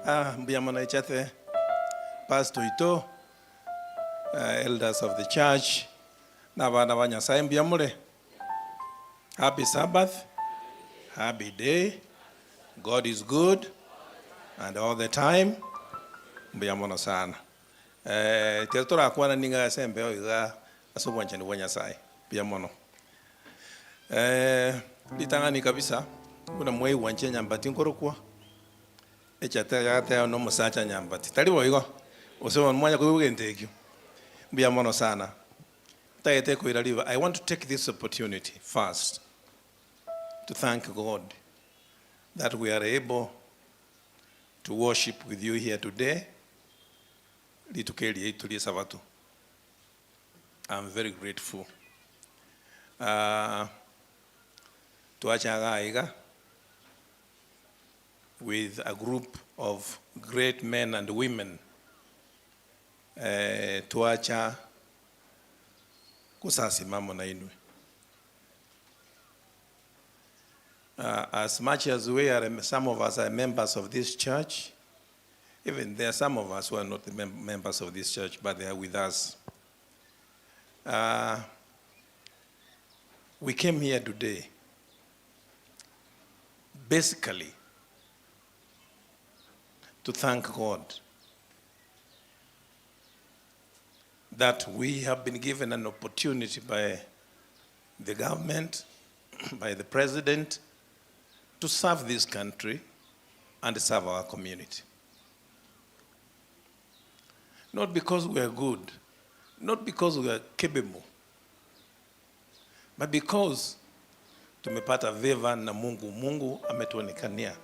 Ah, mbuya mono echate pastor oito, elders of the church, na abana ba Nyasaye mbuya more? Happy Sabbath, happy day, God is good and all the time, mbuya mono sana. Eh, ekero torakwana nigo ase embeo iga ase obwanchani bwa Nyasaye, mbuya mono. Eh, ritang'ani kabisa, buna mwaigwa inche Nyambati nkorokwa, Echate yagateba nomosacha Nyambati, tari boigo? Gose bono mwanya koigwa egento ekio? Mbuya mono sana. Ntagete koira riba, I want to take this opportunity first to thank God that we are able to worship with you here today, rituko eri riaito rie Esabato. I'm very grateful. Ah, twacha iga iga with a group of great men and women twacha gosasima amo nainwe. As much as we are, some of us are members of this church, even there are some of us who are not the members of this church, but they are with us. We came here today basically to thank God that we have been given an opportunity by the government, by the president, to serve this country and serve our community. Not because we are good, not because we are capable, But because tumepata favor na Mungu, Mungu ametuonekania.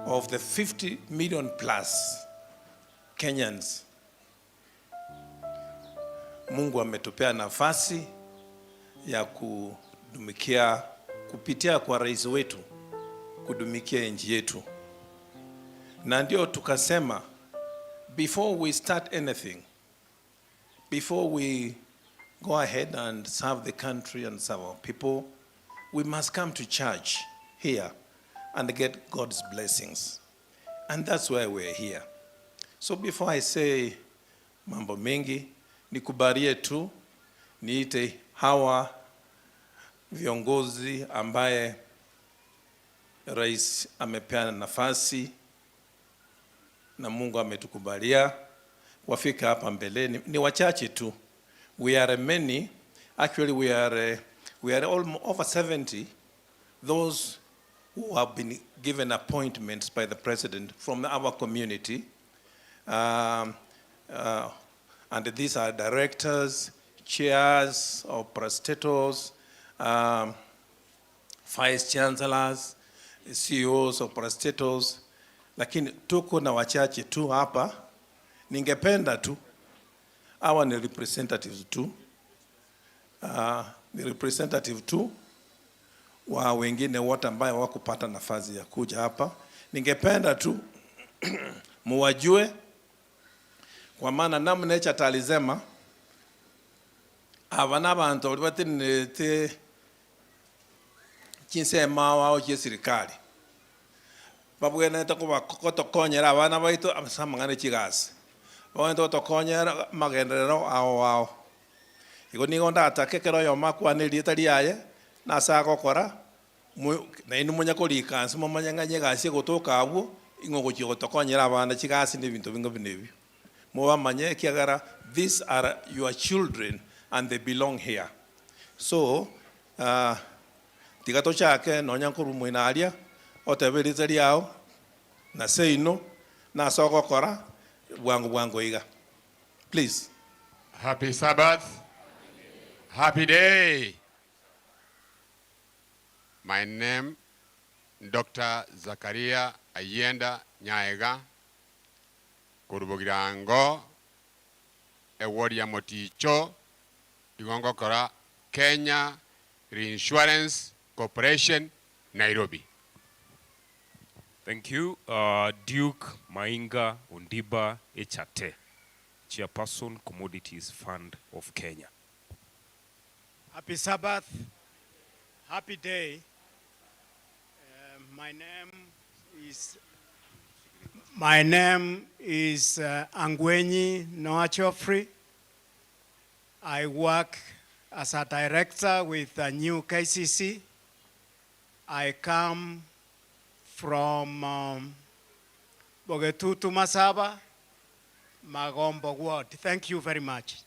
Of the 50 million plus Kenyans, Mungu ametupea nafasi ya kudumikia kupitia kwa rais wetu kudumikia nchi yetu, na ndio tukasema before we start anything Before we go ahead and serve the country and serve our people, we must come to church here and get God's blessings. And that's why we're here. So before I say mambo mengi, nikubalie tu niite hawa viongozi ambaye rais amepeana nafasi na Mungu ametukubalia wafika hapa mbeleni. Ni wachache tu, we are many actually we are, we are all over 70 those who have been given appointments by the president from our community um, uh, and these are directors, chairs of parastatals, um, vice chancellors, CEOs of parastatals, lakini tuko na wachache tu hapa. Ningependa tu hawa ni representatives tu, uh, ni representative tu wa wengine wote ambaye hawakupata nafasi ya kuja hapa. Ningependa tu muwajue, kwa maana namna Echate alisema aba nabanto baria batenenerete Chinsemo ao chi'esirikari babwenerete gotokonyera abana baito ase amang'ana e chigasi, babwenerete gotokonyera amagenderero ao ao. Igo nigo ndatake ekero oyomo akwane erieta riaye, na ase agokora, nainwe monye korika inse momanye ng'a egasi egotoka abwo, ing'o ogochia gotokonyera abana chigasi na ebinto binga buna ebio. Mobamanye ekiagera these are your children and they belong here. So, Tiga tochake nonya nkorwa moino aria, otebe erieta riao, na seino, na ase ogokora, bwango bwango iga. Please. Happy Sabbath. Happy day. My name Doctor Zakaria Ayienda Nyaega korwa Bogirango, eward ya Moticho, Igo ngokora Kenya Reinsurance Corporation, Nairobi. Thank you. Duke Mainga Ondiba Echate, Chairperson Commodities Fund of Kenya. Happy Sabbath, happy day. My name is My name is Angwenyi Noah Geoffrey. I work as a director with the new KCC. I come from um, Bogetutu Masaba, Magombo Ward. Thank you very much.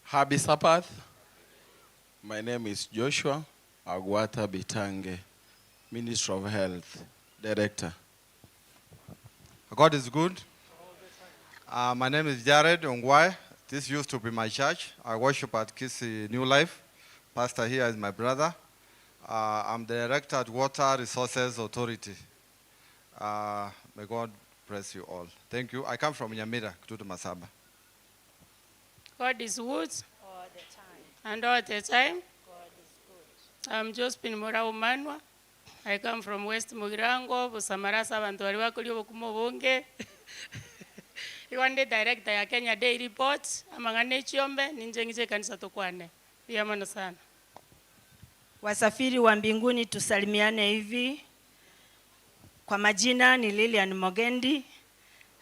Happy Sabbath. My name is Joshua Agwata Bitange, Minister of Health, Director. God is good. My name is Jared Ongwae. This used to be my church. I worship at Kisii New Life. Pastor here is my brother. I'm the director at Water Resources Authority. May God bless you all. Thank you. I come from Nyamira, Kitutu Masaba. God is good. And all the time. I'm Josephine Murau Manwa. I come from West Mugirango, Busamarasa abanto baria bakoria obokima obonge. Igo nde director ya Kenya Dairy Board, amang'ana echiombe, ninche ng'iche ekanisa tokwane. Mbuya mono sana. Wasafiri wa mbinguni tusalimiane hivi. Kwa majina ni Lilian Mogendi,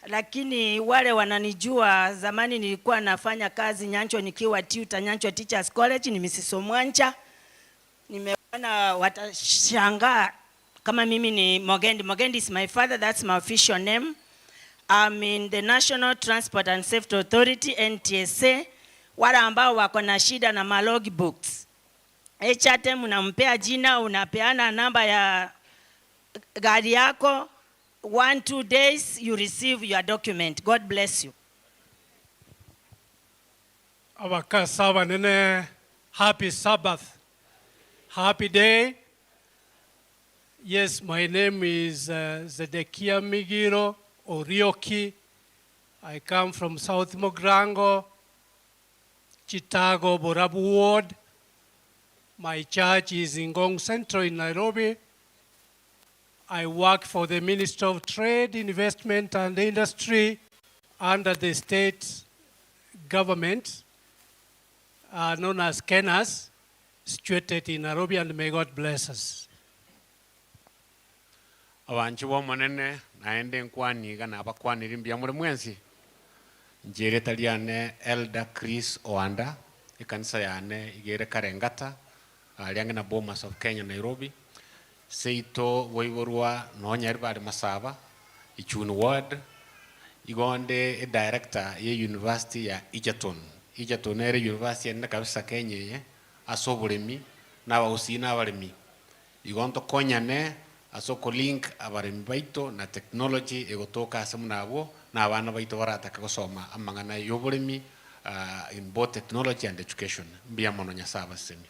lakini wale wananijua zamani nilikuwa nafanya kazi Nyanchwa nikiwa tutor Nyanchwa Teachers College, ni Mrs. Omwancha. Nimeona watashangaa kama mimi ni Mogendi. Mogendi is my father, that's my official name. I'm in the National Transport and Safety Authority NTSA. Wale ambao wako na shida na ma logbooks. HRTM unampea jina, unapeana namba ya gari yako, one two days you receive your document. God bless you. Abakasa abanene, happy Sabbath. Happy day. Yes, my name is Zedekiah Migiro Orioki. I come from South Mogrango, Chicago, Borabu Ward. My church is in Ngong Central in Nairobi. I work for the Minister of Trade, Investment and Industry under the state government, known as KENAS, situated in Nairobi, and may God bless us. Abanchi b'Omonene, naende nkwanie iga nabakwanirie mbuya more mwensi. Inche erieta riane Elder Chris Oanda, ekanisa yane iga ere Karengata, aria ang'e na Bomas of Kenya Nairobi. Seito boiborwa nonya aria bare Masaba, Ichuni Ward, igo onde edirector ye university ya Egerton. Egerton nere university enene kabisa Kenya eye ase oboremi, na abagusii na abaremi. Igo ntokonyane ase okolink abaremi baito na technology egotoka ase buna abwo, na abana baito baratake gosoma amang'ana yoboremi in both technology and education. Mbuya mono Nyasae abasesenie.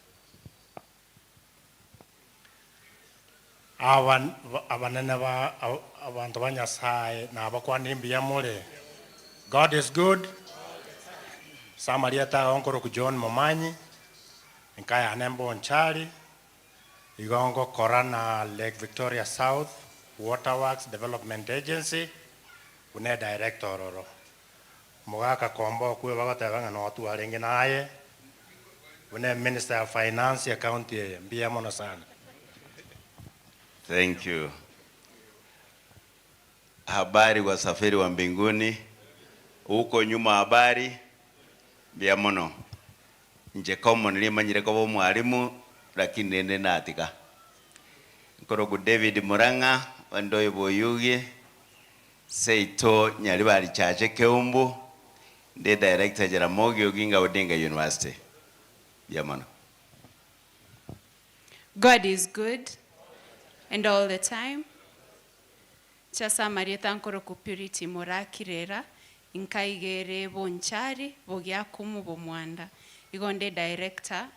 Aba abanene ba abanto ba Nyasae nabakwanire mbuya more. God is good. Ase amarieta ao nkorokwa John Momanyi, enka yane Mbonchari, igo ngokora na Lake Victoria South Water Works Development Agency buna edirector ororo. Omogaka Komba okwe bagoteba ng'a notwarenge naye buna eminister ya finance ecounty eye. Mbuya mono sana. Thank you. Habari wasafiri wa mbinguni, huko nyuma habari mbuya mono. Inche commonly manyire koba omwalimu lakini rende natiga. Nkoroku David Murang'a onde oyo bwa Oyugi seito Nyaribari Chache Keumbu ndi director Jaramogi Oginga Odinga University. Mbuya mono. God is good and all the time. Chasa amarieta nkoroku Purity Morakirera, inkaigere Bonchari, Bogiakumu Bomwanda. Igo nde director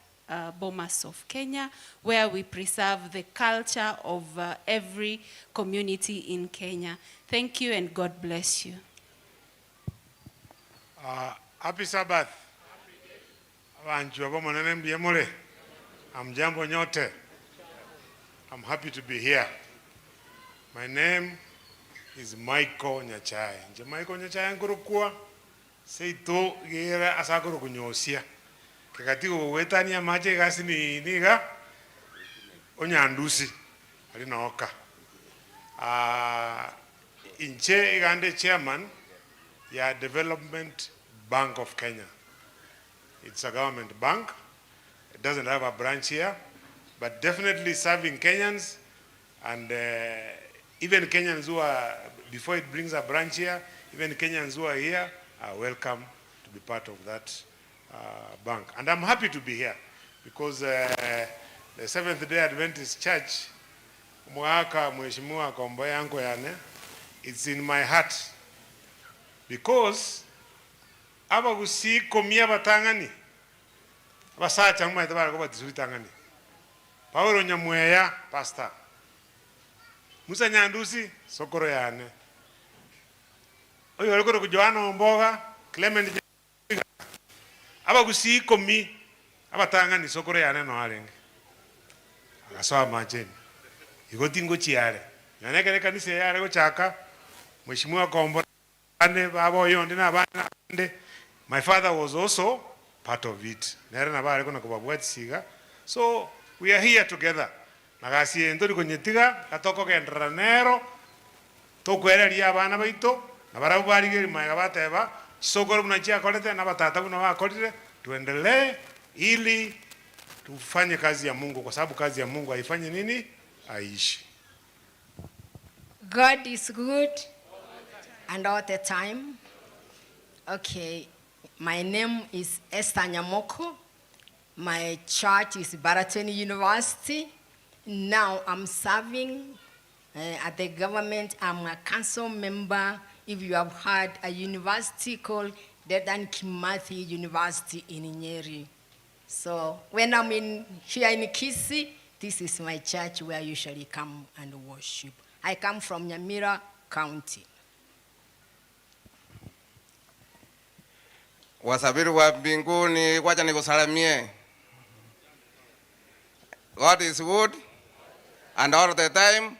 Bomas of Kenya, where we preserve the culture of every community in Kenya. Thank you and God bless you. Happy Sabbath. Abanchwa b'Omonene mbuya more. Hamjambo nyote. I'm happy to be here. My name is Michael Nyachae. Inche Michael Nyachae nkorokwa seito gere ase akorokwa Nyosia. Kegati gogwetania amache egasi ni iga onyandusi ari nooka. Inche iga nde chairman ya Development Bank of Kenya. It's a government bank, it doesn't have a branch here, but definitely serving Kenyans and even Kenyans who are, before it brings a branch here, even Kenyans who are here are welcome to be part of that bank. And I'm happy to be here because the Seventh Day Adventist Church, omogaka Mheshimiwa Komboya Nkoyane, it's in my heart because abagusii ikomi abatang'ani, abasacha momaete bare kobatiswa ritang'ani, Paulo Nyamweya, pastor, Musa Nyandusi, sokoro yane, oyore korokwa Johana Omboga, Clement Nyabiga, abagusii ikomi abatang'ani, sokoro yane noo arenge, agasoa amache ime, igo tingochia are. Nonya ekero ekanisa eye yare gochaka, Mheshimiwa Kombo Abande baba oyonde na abande na abande, my father was also part of it, nere nabo are kona kobabwatisia iga, so we are here together, na gasi eye ntori konyetiga, iga tokogenderera nero, tokwereria abana baito, na barabwo barigereria magega bateba, chisokoro buna chiakorete, na abatata buna bakorire, tuendelee ili tufanye kazi ya Mungu kwa sababu kazi ya Mungu haifanyi nini? Haiishi. God is good and all the time. Okay, my name is Esther Nyamoko. My church is Baraton University. Now I'm serving uh, at the government. I'm a council member. If you have heard a university called Dedan Kimathi University in Nyeri. So when I'm in here in Kisii, this is my church where I usually come and worship. I come from Nyamira County. Wasafiri wa mbinguni, wacha nikusalimie. God is good and all the time.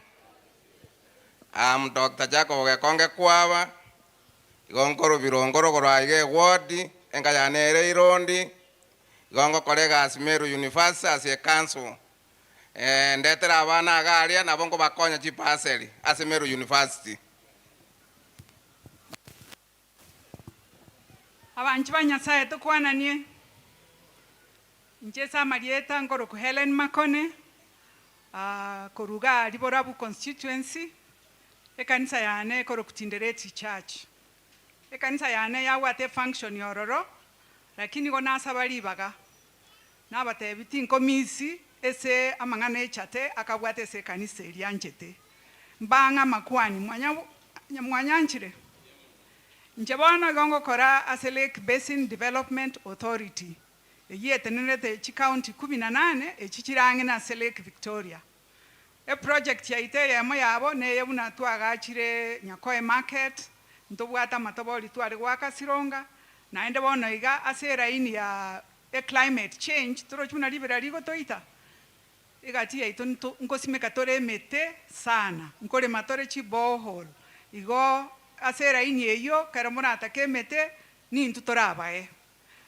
I'm Dr. Jacob Gekonge Kwaba, igo nkorobirwa nkorogoro aiga eward, enka yane ere Irondi, igo ngokora egasi Meru University as a council. Eh, ndetere abana iga aria nabo nkobakonya chibursary ase Meru University. Abanchi ba Nyasae tokwananie, inche ase amarieta nkorokwa Hellen Makone, korwa igaa Riborabu constituency, ekanisa yane ekorokwa Tindereti Church. Ekanisa yane yabwate efunction ororo, lakini igo nasaba ribaga, nabatebi tinkomisi ase amang'ana echate akabwate ase ekanisa eria anchete. Mbang'e amakwani, mwanya mwanyanchire? Inche bono igo ngokora ase Lake Basin Development Authority, eyio etenenerete chicounty kumi na nane echi chire ang'e nase Lake Victoria. Eproject yaito eyemo yabo neye buna twagachire Nyakoe Market, ntobwate amatobori tware goaka Sironga, naende bono iga ase eraini ya eclimate change torochi buna ribera rigotoita, Egati yaito nkosimeka tore emete sana, nkorema tore chiborehole, igo ase eraini eyio ekero moratake emete nintwe torabae.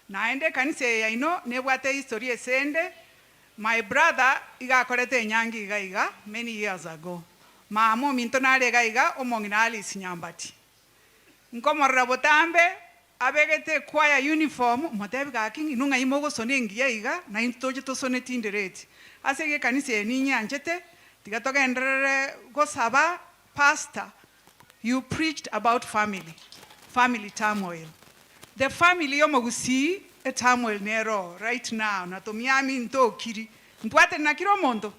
Naende ekanisa eye yaino nebwate ehistory esende, my brother iga akorete enyangi iga iga many years ago, mama ominto nare iga iga omong'ina Alice Nyambati. Nkomorora botambe abegete echoir uniform, motebi gaki inwe ng'ai mogosona engiya iga, naintwe toche tosone tindereti. Ase igo ekanisa eye ninyanchete, tiga togenderere gosaba pastor, you preached about family, family turmoil. The family y'omogusii eturmoil nero oo right now na tomiami ntokiri, ntwate na kera omonto.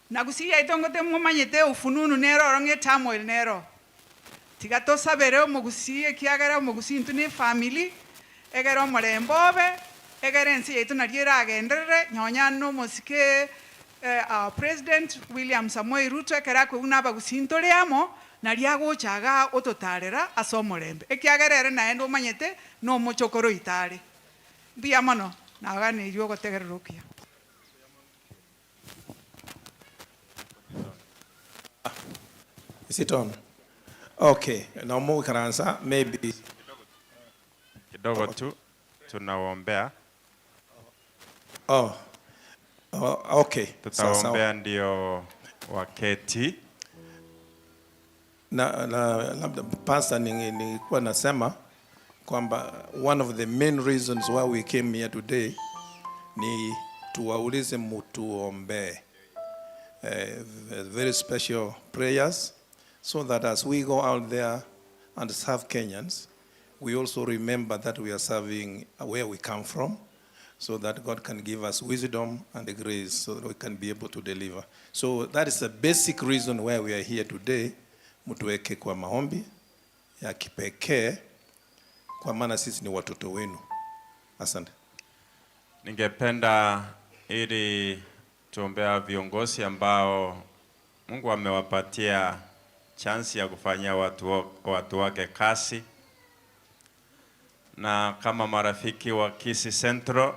Na gusii yaito ngote momanyete ofununu nero oro ng'a eturmoil nero oo. Tiga tosabere omogusii ekiagera omogusii intwe ne efamiri, egere omorembe obe, egere ense yaito nario eragenderere, nonya nomosike our president William Samoei Ruto ekero akoigwa na abagusii ntore amo, nario agocha igaa ototarera ase omorembe, ekiagera ere naende omanyete nomochokoro oito are. Mbuya mono, naganeirwe ogotegerera okuya. Is it on? Okay, na omoikaransa maybe. Kidogo tu tunawaombea. Oh, oh, okay. Sawa sawa. Tutawaombea ndio waketi. Na, na labda pastor, nilikuwa nasema kwamba one of the main reasons why we came here today ni tuwaulize mutuombee very special prayers so that as we go out there and serve Kenyans, we also remember that we are serving where we come from so that God can give us wisdom and the grace so that we can be able to deliver. So that is the basic reason why we are here today. Mtuweke kwa maombi ya kipekee kwa maana sisi ni watoto wenu. Asante. Ningependa ili tuombea viongozi ambao Mungu amewapatia chance ya kufanyia watu wake kazi, na kama marafiki wa Kisii Central,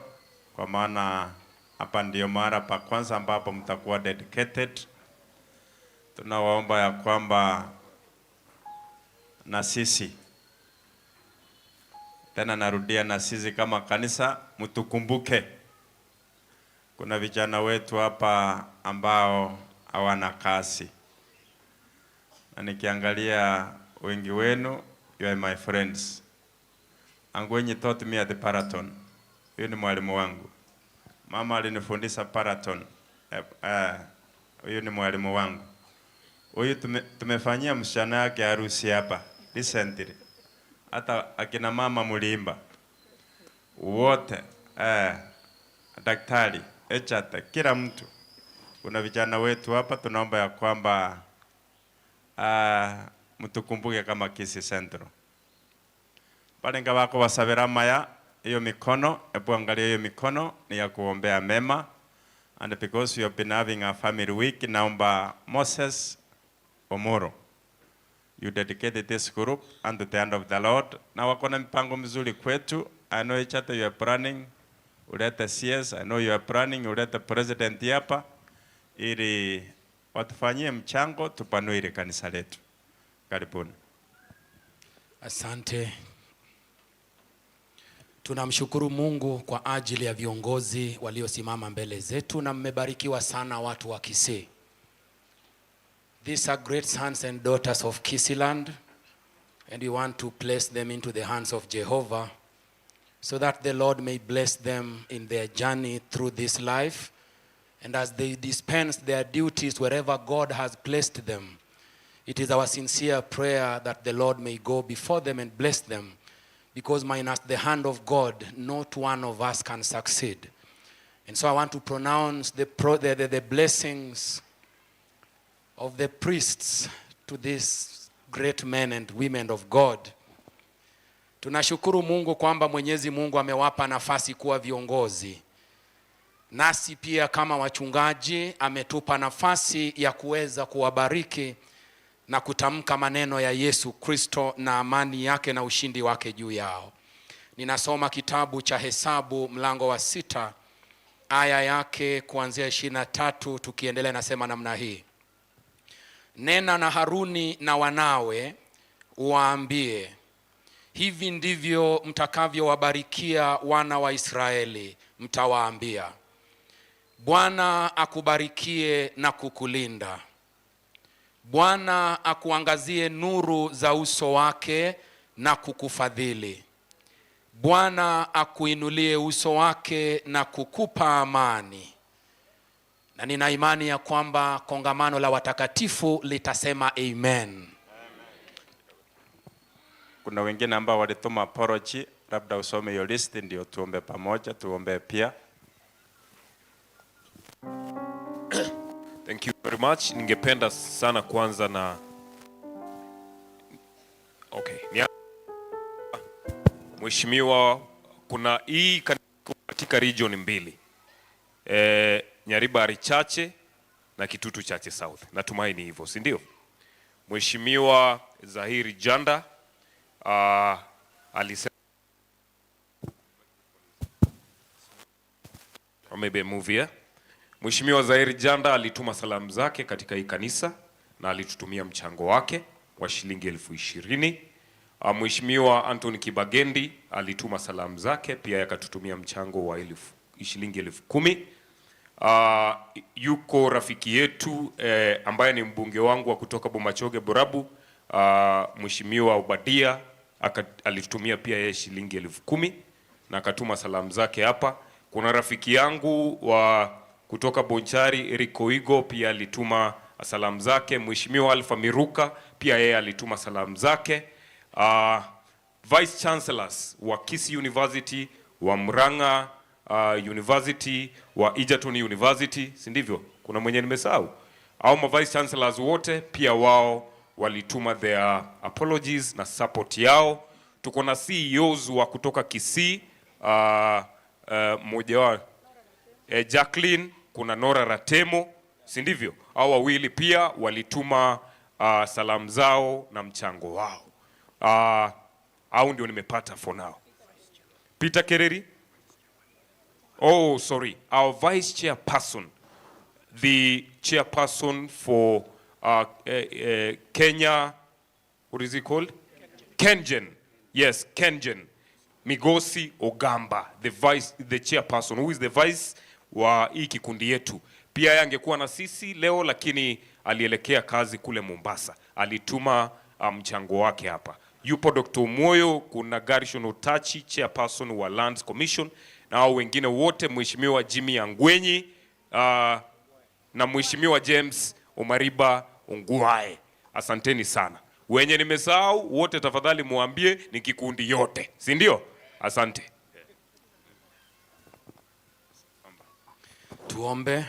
kwa maana hapa ndio mara pa kwanza ambapo mtakuwa dedicated, tunawaomba ya kwamba na sisi tena, narudia, na sisi kama kanisa mtukumbuke. Kuna vijana wetu hapa ambao hawana kazi, na nikiangalia wengi wenu, you are my friends. Angwenyi taught me at the Paraton. Huyu ni mwalimu wangu. Mama alinifundisha Paraton. Huyu ni mwalimu wangu. Huyu tumefanyia msichana yake harusi hapa recently. Hata akina mama muliimba wote, daktari Echate, kila mtu. Kuna vijana wetu hapa, tunaomba ya kwamba mtukumbuke kama Kisii Central. Balenga wako wasabira maya hiyo mikono, hebu angalia hiyo mikono ni ya kuombea mema. And because you have been having a family week, naomba Moses Omoro, you dedicated this group unto the hand of the Lord. Na wako na mipango mizuri kwetu. I know each other you are planning ulete CS, I know you are planning ulete president hapa ili watufanyie mchango tupanue ile kanisa letu. Karibuni. Asante. Tunamshukuru Mungu kwa ajili ya viongozi waliosimama mbele zetu na mmebarikiwa sana watu wa Kisii. These are great sons and daughters of Kisiland, and we want to place them into the hands of Jehovah so that the Lord may bless them in their journey through this life, and as they dispense their duties wherever God has placed them. It is our sincere prayer that the Lord may go before them and bless them, because minus the hand of God, not one of us can succeed. And so I want to pronounce the blessings of the priests to these great men and women of God. Tunashukuru Mungu kwamba Mwenyezi Mungu amewapa nafasi kuwa viongozi. Nasi pia kama wachungaji ametupa nafasi ya kuweza kuwabariki na kutamka maneno ya Yesu Kristo na amani yake na ushindi wake juu yao. Ninasoma kitabu cha Hesabu mlango wa 6 aya yake kuanzia 23 tukiendelea, nasema namna hii: Nena na Haruni na wanawe uwaambie, hivi ndivyo mtakavyowabarikia wana wa Israeli, mtawaambia, Bwana akubarikie na kukulinda. Bwana akuangazie nuru za uso wake na kukufadhili. Bwana akuinulie uso wake na kukupa amani. Na nina imani ya kwamba kongamano la watakatifu litasema amen. Kuna wengine ambao walituma apology, labda usome hiyo list ndio tuombe pamoja, tuombe pia. Thank you very much. Ningependa sana kuanza na okay. Mheshimiwa, kuna hii katika region mbili. Nyaribari Chache na Kitutu Chache South. Natumaini hivyo, si ndio? Mheshimiwa Zahiri Janda alisema or maybe move here. Mheshimiwa Zahiri Janda alituma salamu zake katika hii kanisa na alitutumia mchango wake wa shilingi 20,000. Mheshimiwa Anthony Kibagendi alituma salamu zake pia akatutumia mchango wa shilingi 10,000. Yuko rafiki yetu ambaye ni mbunge wangu wa kutoka Bomachoge Borabu, Uh, Mheshimiwa Obadia alitutumia pia yeye shilingi 10,000 na akatuma salamu zake hapa. Kuna rafiki yangu wa kutoka Bonchari Eric Oigo pia alituma salamu zake. Mheshimiwa Alpha Miruka pia yeye alituma salamu zake. Vice Chancellors wa Kisii University, wa Murang'a University, wa Egerton University, si ndivyo? Kuna mwenye nimesahau? Au ma Vice Chancellors wote pia wao walituma their apologies na support yao. Tuko na CEOs wa kutoka Kisii, mmoja wao Jacqueline, kuna Nora Ratemo, si ndivyo? Hao wawili pia walituma salamu zao na mchango wao. Au ndio nimepata for now. Peter Kereri? Oh, sorry. Our vice chairperson, the chairperson for Kenya, what is he called? Kengen. Yes, Kengen. Migosi Ogamba, the chairperson, who is the vice wa hii kikundi yetu. Pia yeye angekuwa na sisi leo, lakini alielekea kazi kule Mombasa. Alituma mchango wake hapa. Yupo Dr. Moyo, kuna Garrison Otachi, chairperson wa Lands Commission, na hao wengine wote, Mheshimiwa Jimmy Angwenyi na Mheshimiwa James Omariba Ongwae. Asanteni sana. Wenye nimesahau wote tafadhali muambie ni kikundi yote, si ndio? Asante. Tuombe.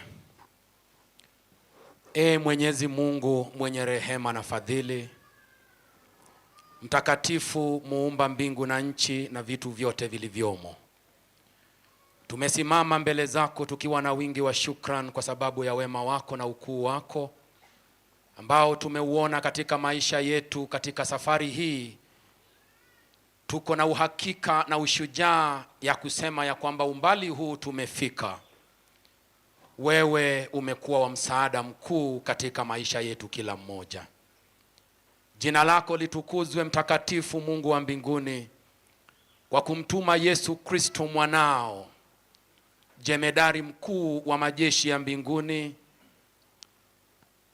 E Mwenyezi Mungu mwenye rehema na fadhili, mtakatifu, muumba mbingu na nchi na vitu vyote vilivyomo, tumesimama mbele zako tukiwa na wingi wa shukran kwa sababu ya wema wako na ukuu wako ambao tumeuona katika maisha yetu. Katika safari hii tuko na uhakika na ushujaa ya kusema ya kwamba umbali huu tumefika, wewe umekuwa wa msaada mkuu katika maisha yetu kila mmoja. Jina lako litukuzwe, mtakatifu Mungu wa mbinguni, kwa kumtuma Yesu Kristo mwanao, jemedari mkuu wa majeshi ya mbinguni,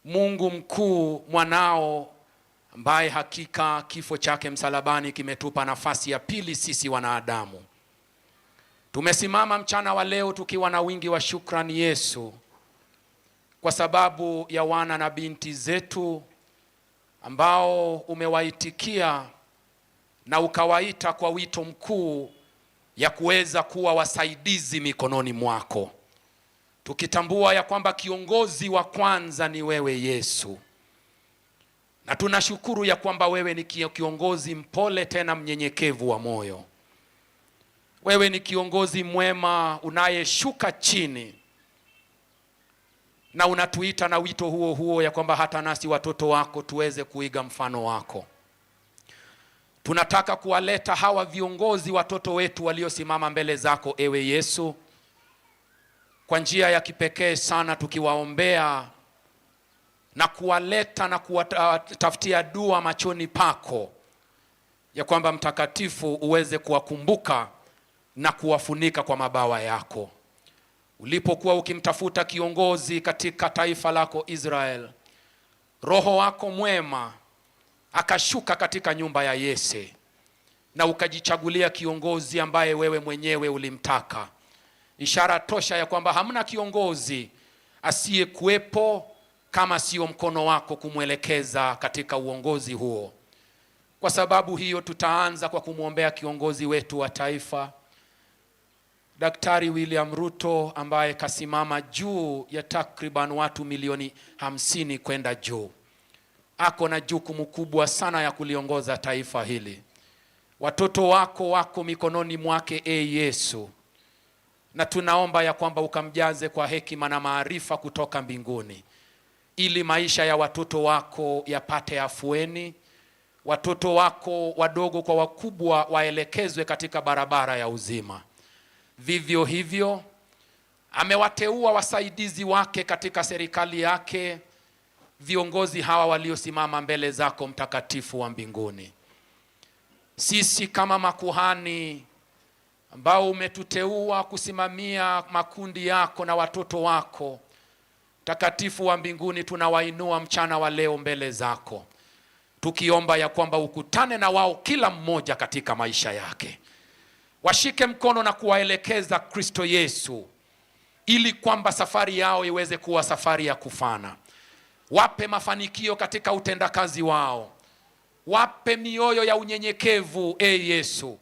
Mungu mkuu mwanao, ambaye hakika kifo chake msalabani kimetupa nafasi ya pili sisi wanadamu. Tumesimama mchana wa leo tukiwa na wingi wa shukrani Yesu, kwa sababu ya wana na binti zetu ambao umewaitikia na ukawaita kwa wito mkuu ya kuweza kuwa wasaidizi mikononi mwako, tukitambua ya kwamba kiongozi wa kwanza ni wewe Yesu. Na tunashukuru ya kwamba wewe ni kiongozi mpole tena mnyenyekevu wa moyo. Wewe ni kiongozi mwema unayeshuka chini na unatuita na wito huo huo ya kwamba hata nasi watoto wako tuweze kuiga mfano wako. Tunataka kuwaleta hawa viongozi watoto wetu waliosimama mbele zako ewe Yesu, kwa njia ya kipekee sana, tukiwaombea na kuwaleta na kuwatafutia dua machoni pako, ya kwamba mtakatifu uweze kuwakumbuka na kuwafunika kwa mabawa yako. Ulipokuwa ukimtafuta kiongozi katika taifa lako Israel, Roho wako mwema akashuka katika nyumba ya Yese, na ukajichagulia kiongozi ambaye wewe mwenyewe ulimtaka. Ishara tosha ya kwamba hamna kiongozi asiyekuwepo kama sio mkono wako kumwelekeza katika uongozi huo. Kwa sababu hiyo tutaanza kwa kumwombea kiongozi wetu wa taifa Daktari William Ruto, ambaye kasimama juu ya takriban watu milioni 50 kwenda juu. Ako na jukumu kubwa sana ya kuliongoza taifa hili. Watoto wako wako mikononi mwake, e Yesu, na tunaomba ya kwamba ukamjaze kwa hekima na maarifa kutoka mbinguni, ili maisha ya watoto wako yapate afueni, watoto wako wadogo kwa wakubwa waelekezwe katika barabara ya uzima. Vivyo hivyo amewateua wasaidizi wake katika serikali yake, viongozi hawa waliosimama mbele zako mtakatifu wa mbinguni. Sisi kama makuhani ambao umetuteua kusimamia makundi yako na watoto wako mtakatifu wa mbinguni, tunawainua mchana wa leo mbele zako. Tukiomba ya kwamba ukutane na wao kila mmoja katika maisha yake, washike mkono na kuwaelekeza Kristo Yesu, ili kwamba safari yao iweze kuwa safari ya kufana. Wape mafanikio katika utendakazi wao, wape mioyo ya unyenyekevu, e Yesu,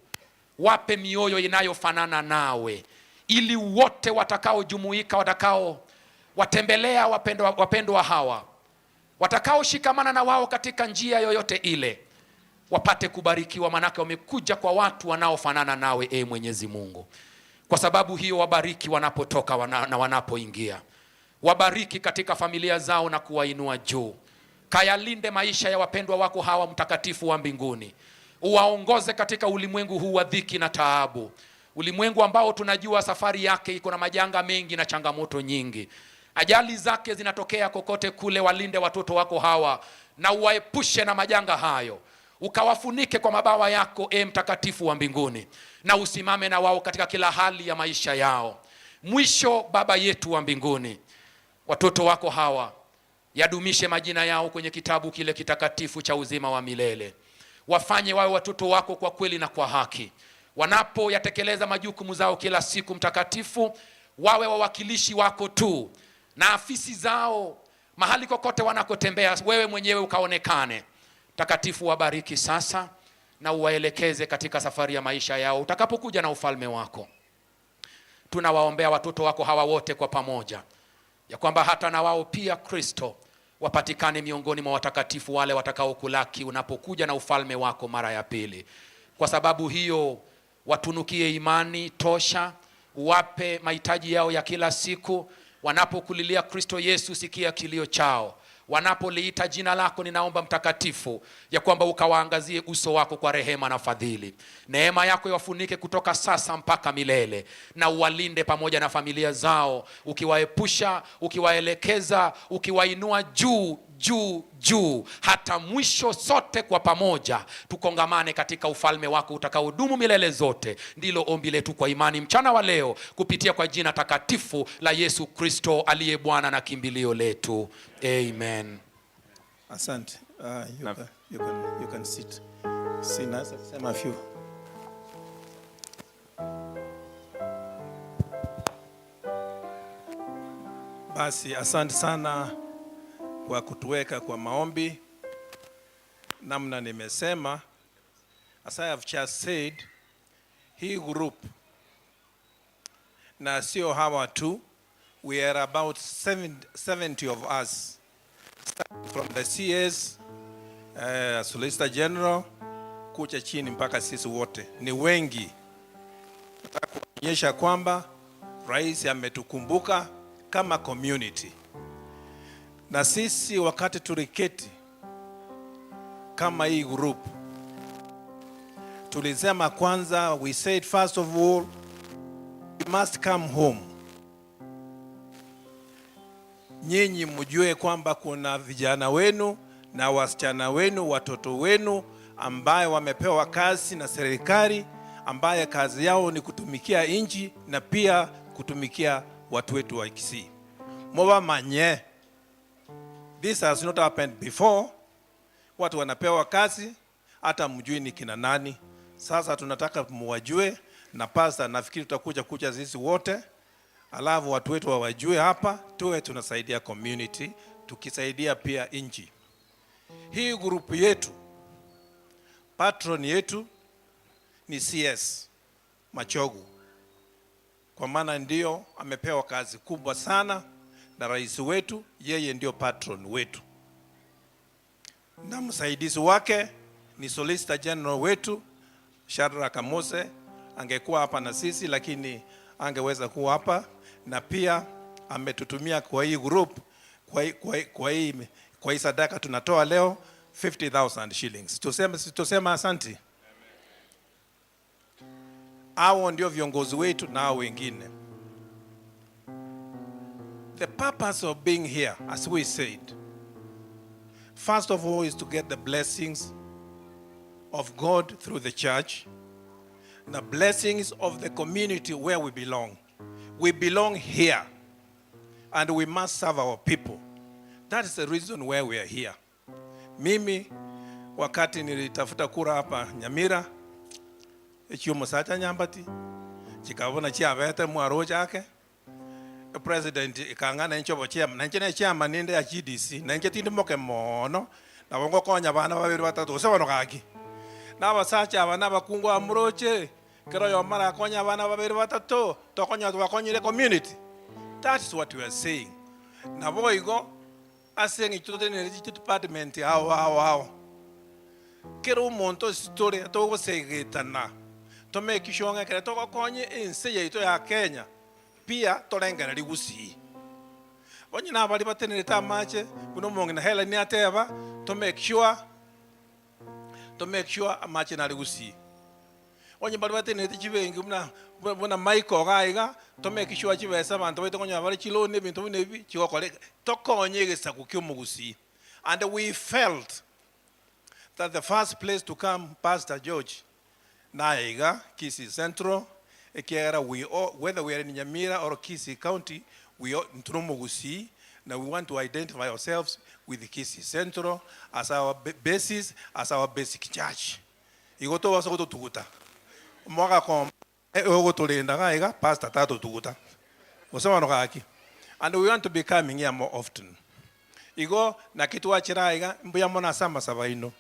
wape mioyo inayofanana nawe, ili wote watakaojumuika, watakao watembelea wapendwa, wapendwa hawa watakaoshikamana na wao katika njia yoyote ile wapate kubarikiwa, manake wamekuja kwa watu wanaofanana nawe, e Mwenyezi Mungu. Kwa sababu hiyo wabariki wanapotoka wana, na wanapoingia, wabariki katika familia zao na kuwainua juu. Kayalinde maisha ya wapendwa wako hawa, mtakatifu wa mbinguni, uwaongoze katika ulimwengu huu wa dhiki na taabu, ulimwengu ambao tunajua safari yake iko na majanga mengi na changamoto nyingi. Ajali zake zinatokea kokote kule. Walinde watoto wako hawa na uwaepushe na majanga hayo, ukawafunike kwa mabawa yako, e mtakatifu wa mbinguni, na usimame na wao katika kila hali ya maisha yao. Mwisho, Baba yetu wa mbinguni, watoto wako hawa yadumishe majina yao kwenye kitabu kile kitakatifu cha uzima wa milele. Wafanye wawe watoto wako kwa kweli na kwa haki, wanapoyatekeleza majukumu zao kila siku. Mtakatifu, wawe wawakilishi wako tu na afisi zao mahali kokote wanakotembea, wewe mwenyewe ukaonekane. Mtakatifu, wabariki sasa na uwaelekeze katika safari ya maisha yao utakapokuja na ufalme wako. Tunawaombea watoto wako hawa wote kwa pamoja, ya kwamba hata na wao pia Kristo wapatikane miongoni mwa watakatifu wale watakaokulaki unapokuja na ufalme wako mara ya pili. Kwa sababu hiyo, watunukie imani tosha, wape mahitaji yao ya kila siku. Wanapokulilia Kristo Yesu, sikia kilio chao. Wanapoliita jina lako, ninaomba Mtakatifu, ya kwamba ukawaangazie uso wako kwa rehema na fadhili. Neema yako iwafunike kutoka sasa mpaka milele, na uwalinde pamoja na familia zao, ukiwaepusha, ukiwaelekeza, ukiwainua juu juu juu, hata mwisho. Sote kwa pamoja tukongamane katika ufalme wako utakaodumu milele zote. Ndilo ombi letu kwa imani mchana wa leo, kupitia kwa jina takatifu la Yesu Kristo aliye Bwana na kimbilio letu, amen. Asante. You, can, you, can, you can sit. Sina kusema a few. Basi asante sana kwa kutuweka kwa maombi. Namna nimesema, as I have just said, hii group na sio hawa tu, we are about 70 of us from the CS, Solicitor General kucha chini mpaka sisi wote ni wengi. Nataka kuonyesha kwamba rais ametukumbuka kama community, na sisi wakati tuliketi kama hii group tulisema kwanza, we said first of all we must come home. Nyinyi mjue kwamba kuna vijana wenu na wasichana wenu, watoto wenu ambaye wamepewa kazi na serikali, ambaye kazi yao ni kutumikia nchi na pia kutumikia watu wetu wa Kisii. Mubamanye, this has not happened before. Watu wanapewa kazi hata mjui ni kina nani. Sasa tunataka muwajue, na pasta, nafikiri tutakuja kuja sisi wote, alafu watu wetu wawajue hapa, tuwe tunasaidia community, tukisaidia pia nchi. Hii group yetu, patron yetu ni CS Machogu, kwa maana ndio amepewa kazi kubwa sana na rais wetu, yeye ndio patron wetu, na msaidizi wake ni Solicitor General wetu Shadrack Mose. Angekuwa hapa na sisi lakini angeweza kuwa hapa, na pia ametutumia kwa hii group, kwa hii sadaka tunatoa leo 50,000 shillings. Tuseme, tuseme asanti. Hao ndio viongozi wetu na hao wengine. The purpose of being here, as we said, first of all is to get the blessings of God through the church, the blessings of the community where we belong. We belong here, and we must serve our people. That is the reason why we are here. Mimi Wakati nilitafuta kura hapa Nyamira, echiomosacha Nyambati, chikaba buna chiabete mwaroche ake, epresident ekang'a nainche obo chairman, nainche ne chairman ninde ya GDC, nainche tindi moke moono, nabo ngokonya abana babere batato gose bono gaki. Na abasacha aba na abakungu aba moroche, kera oyomo arakonye abana babere batato, tokonyora twakonyire ecommunity. That's what we are saying. Naboigo. Ase eng'encho totenenereti chidepartment ao ao ao, kera omonto ase tore togosegetana to make sure ng'a ekero togokonya ense yaito ya Kenya pia torengererie gusii. Onye nabaria batenerete amache buna omong'ina Hellen ateba to make sure to make sure amache nare gusii. Onye mbaria batenerete chibenki buna buna Michael iga iga, to make sure chibesa abanto baito konyora bare chiloan ebinto buna ebi chigokoreka, tokonye egesaku kia omogusii. And we felt that the first place to come Pastor George naye iga Kisii Central, ekiagera we all whether we are in Nyamira or Kisii County, we all intwe nomogusii na we want to identify ourselves with Kisii Central as our basis, as our basic church. Igo tobasa gototuguta. Omogaka ogotorenda iga iga, pastor tatotuguta. Gose bono gaki. And we want to be coming here more often. Igo naki twachire aiga, mbuya mono ase amasabo aino.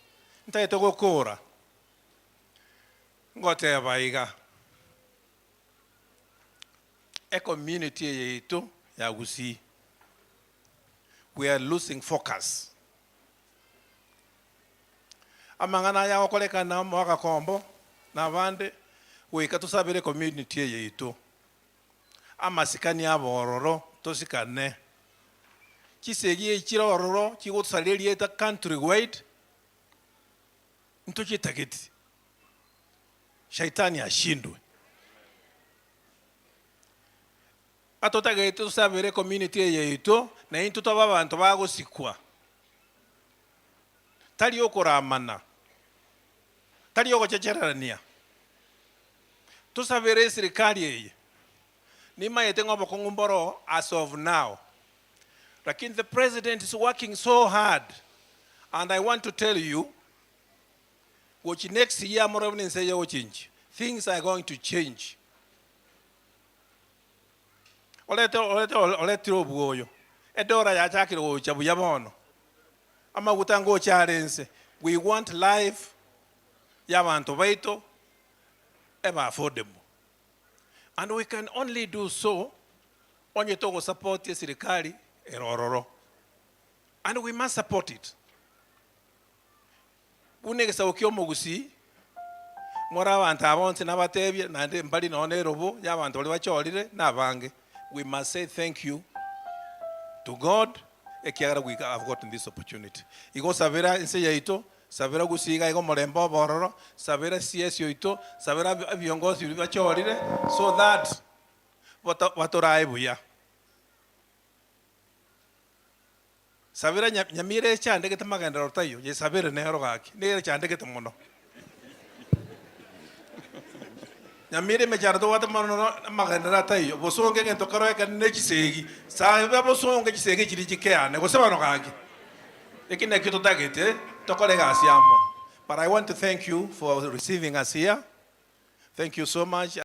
Ntagete gokora, ngoteba iga, ecommunity eye yaito ya Gusii, we are losing focus. Amang'ana aya agokorekana omwagakombo na abande, goika tosabere ecommunity eye yaito amasikani abororo tosikane. Chisegi echi chire ororo chigotosaria erieta country wide ntochitageti. Shaitani ashindwe. Atotagete tosabere ecommunity eye yaito naintwe tobe abanto bagosikwa. Tari okoramana, tari ogochechererania. Tosabere eserikari eye, nimaete ng'a obokong'u mboro as of now, lakini the president is working so hard and I want to tell you, gochi next year morore buna ense eye egochenjia, things are going to change. Orete orete oretire obwoyo, edora yachakire gocha buya bono, amaguta ngocha are ense, we want life ya abanto baito ebe affordable and we can only do so onye togosupport eserikari ere ororo and we must support it. Buna egesaku ki'omogusii, more abanto aba bonsi nabatebie, naende mbari nonya na erobo y'abanto baria bachorire nabange, we must say thank you to God ekiagera we have gotten this opportunity. Igo sabera ense yaito, sabera gusii iga iga omorembe obe ororo, sabera CS oito, sabera ebiongozi biria bachorire so that batorae buya. Sabera nyamira echandegete magenderero taiyo, yesabere nero gaki, nere echandegete mono. Nyamira emechando tobwate mono amagenderero ataiyo, bosongo egento kero ekenene ne chisegi, saba bosongo chisegi chiria chikeane, gose bono gaki. Eki nakio totagete, tokore egasi amo. But I want to thank you for receiving us here, thank you so much.